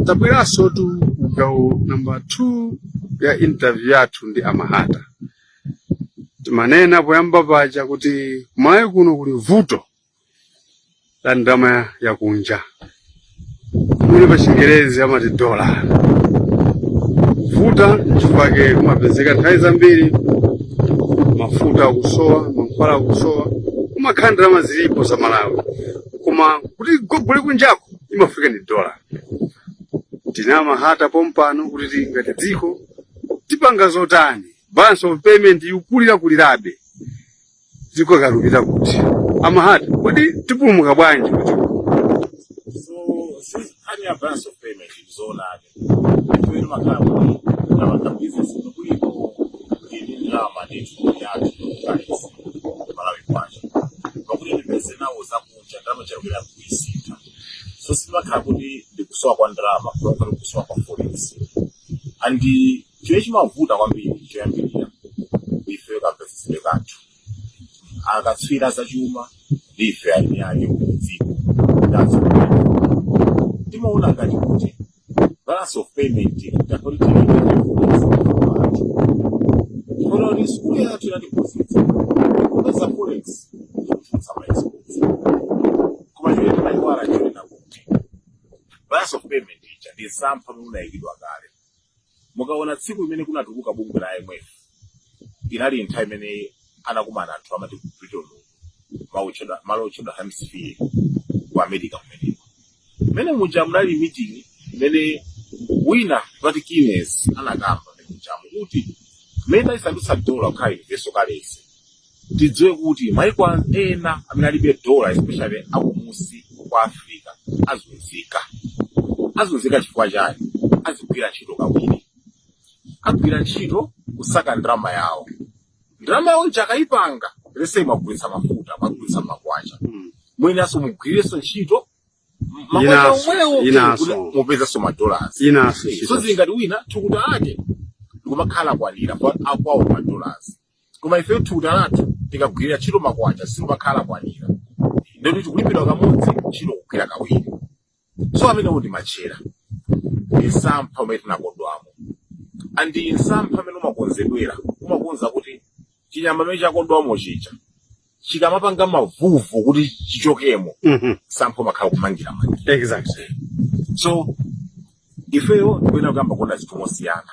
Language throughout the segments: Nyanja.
Tabweranso tu gawo number 2 ya interview yathu ndi Amahata. Timanena poyamba paja kuti kuMalawi kuno kuli vuto la ndalama yakunja, imene pa Chingerezi amati dola. Kuvuta nchifukwa kumapezeka nthawi zambiri mafuta akusowa, mankhwala akusowa, kumakhala ndalama zilipo za Malawi, koma kuti gogole kunjako imafika ndi dola. Tina Amahata pompano kuti ngati dziko tipanga zotani? Balance of payment ikukulira kulirabe, dziko kalupita kuti? Amahata, kodi tipulumuka bwanji kuti So nkhani ya balance of payment, zoonadi, ife timakhala kuti tapanga business kuliko tili ndalama ndithu yathu currency, Malawi kwacha, pakuti tipeze nawo zakunja, ndalama chakwera kuisintha. So sitimakhala kuti ndikusowa kwa ndalama, kumakhala kusowa kwa forex. And chimene chimavuta kwambiri, choyambirira, ife kamvetsetsedwe kathu, akatswiri zachuma ndi ife eni ake kudziko ndatsogolera, timaona ngati kuti balance of payment takuti tilibe forex athu. Kono sukulu yathu inatiphunzitsa kupeza forex kutulutsa ma exports, koma chimene timayiwala chonena kuti balance of payment ija ndi msampha umene unayikidwa kale. Mukaona tsiku limene kunatuluka bungwe la IMF, inali nthawi imene anakumana anthu amati ku Britain, malo otchedwa Hemisphere ku America. Kumeneko mmene muja munali meeting imene wina pati Keynes anakamba mmene mujamu kuti mmene tayisandutsa dola kukhala universal currency, tidziwe kuti maiko ena amene alibe dola, especially akumusi kwa Africa, azunzika. Azunzika chifukwa chani? Azigwira ntchito kawiri. Agwira ntchito kusaka ndalama yawo, ndalama yawo ija akayipanga, lese mwagulitsa mafuta, mwagulitsa makwacha, mwinanso mugwirenso ntchito makwacha Inaso, omwewo inaso. kuti mupezanso madollars. Inaso. So zili ngati wina thukuta ake ndikumakhala kwanira kwa akwawo madollars, koma ife thukuta lathu tikagwirira ntchito makwacha silumakhala kwanira, ndikuti tikulipidwa kamodzi, ntchito kugwira kawiri. So amenewo ndi machera, ndi msampha umene tinakodwamo. And msampha amene umakonzedwera, umakonza kuti chinyama amene chakodwamo chija chikamapanga mavuvu kuti chichokemo, msampha umakhala kumangira mangira. So ifeyo tikuyenera kuyamba kuona zinthu mosiyana.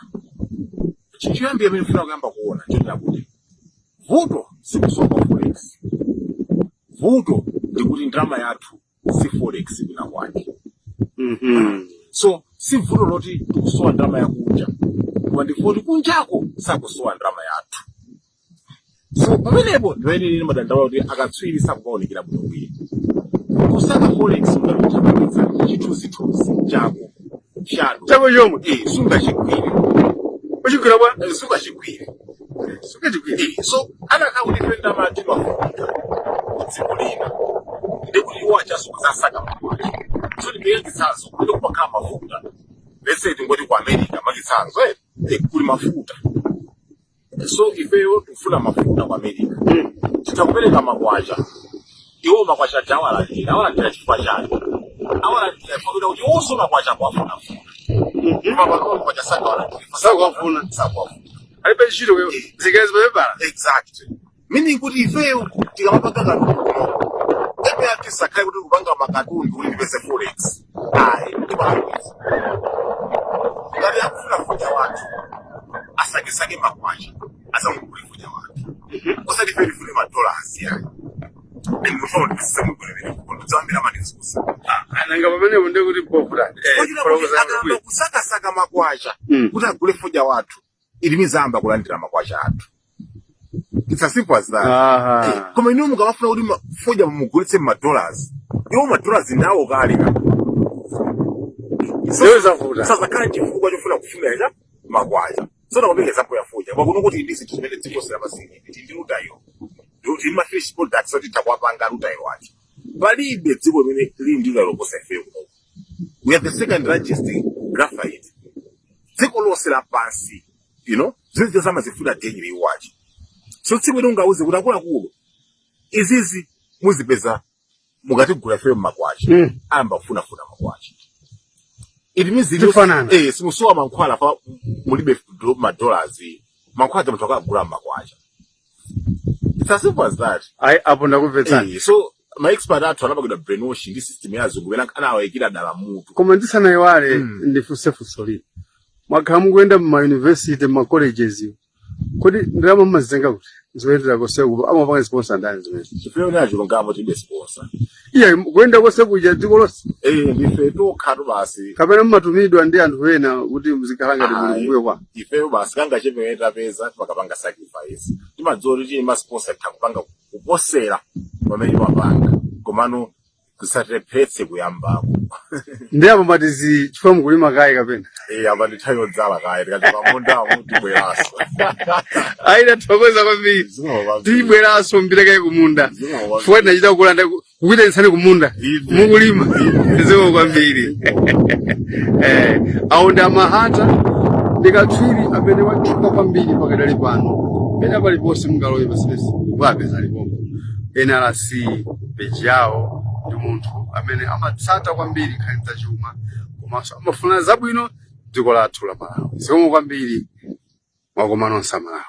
Chinthu choyambira imene tifuna kuyamba kuona nchonena kuti vuto sikusowa kwa forex, vuto ndikuti ndalama yathu si forex kwina kwake. So si vuto loti tikusowa ndalama yakunja, koma ndifoti kunjako sakusowa ndalama yathu. So pamenepo ndimene ine madandaula kuti akatswiri sakumaonekera bwinobwino. Kusaka forex ungakuthamangitsa chithunzithunzi chako, shadow. Chako chomwe. Eh, sungachigwire. Uchigwira bwa? Eh, sungachigwire. Sungachigwire. Eh, so anakhala kuti ife ndalama timafunika kudziko lina, ndikuti iwo achaso kuzasaka makwacha. So ndipereke chitsanzo kuti kumakhala mafuta, let's say tingoti ku America, mwachitsanzo, kuli mafuta. So ifeyo tikufuna mafuta ku America, titakupereka makwacha, iwo makwacha aja awalandira. Awalandira chifukwa chani? Awalandira chifukwa kuti iwonso makwacha akuwafunafuna, koma panopa makwacha sakawalandira. Sakuwafuna. Sakuwafuna. Alibe ntchito zikazi pepala. Exactly, meaning kuti ifeyo tikamapanga katundu kuno, ebe atisakhale kuti kupanga makatundu kuti tipeze forex, ayi, timalakwitsa. Ngati akufuna fodya wathu, asakesake makwacha, azamugule fodya wathu, osati ife tifune madollars, yayi. Ndikufuna kuti tisemugulevere kukondo dzambira mandizusa. Nanga pamenepo ndikuti povutani? Akamba kusakasaka makwacha kuti agule fodya wathu, ilimizamba kulandira makwacha athu. It's as simple as that. Koma inu mukamafuna kuti fodya mumugulitse ma dollars, iwo ma dollars ndawo kale ka. Ziwe zavuta. Sazakhala chifukwa chofuna kufuna cha makwacha. So nakupeka example ya fodya kwakuno, kuti ndi zinthu zimene dziko lapansi ndi rutile, ndi ma finished products oti takwapanga rutile wacho. Palibe dziko limene lili ndi rutile loposa ifeyo kuno. We are the second largest graphite dziko lonse lapansi. Zinthu zamazifuna daily iwacho. So tsiku ino ungauze kuti akuluakulu, izizi muzipeza Mukatigula ifeyo mmakwacha, ayamba kufunafuna makwacha. It means Tifanana. Simusowa mankhwala fa mulibe ma dollars. Mankhwala munthu akagula mmakwacha. It's as simple as that. Ayi, apo ndakumvetsani. So ma expert athu anapangidwa brainwashing ndi system ya azungu imene anawayikira dala mutu. Koma ndisanayiwale, ndifunse funso lina. Mwakhala mukuyenda mma university, mma colleges, kodi ndalama mmazitenga kuti zoyendera konseku? Amapanga sponsor ndani zimene? Chifukwa nacho lungamo, tilibe sponsor. Iya, kuyenda konse kuja, dziko lonse? Eh, ndife tokhatu basi. Kapena mmatumidwa ndi anthu ena kuti muzikhala ngati muli kumbuyo kwa? Ifeyo basi kangachepe tapeza timakapanga sacrifice. Timadziwa kuti tili ma sponsor tikupanga kuposera pamene timapanga, komano kusatepetse kuyambako. Ndi apo matizi chifukwa mukulima kaye kapena? Eh, apa ndithawi yodzala kaye, tikati pamundamo tibweraso. Ayi, tathokoza kwambiri. Tibweranso mbirekaye kumunda. Zikomo. Chifukwa tinachita kulanda kukuitanitsani kumunda mukulima. Zikomo kwambiri. Awo ndi amahata, ndi katswiri amene watchuka kwambiri pakadali pano. Pena paliponse mungalowe pa Facebook apeza alipopo, NRC page yawo. Ndi munthu amene amatsata kwambiri nkhani za chuma komanso amafuna zabwino dziko lathu la Malawi. Zikomo kwambiri, mwakoma nonse Amalawi.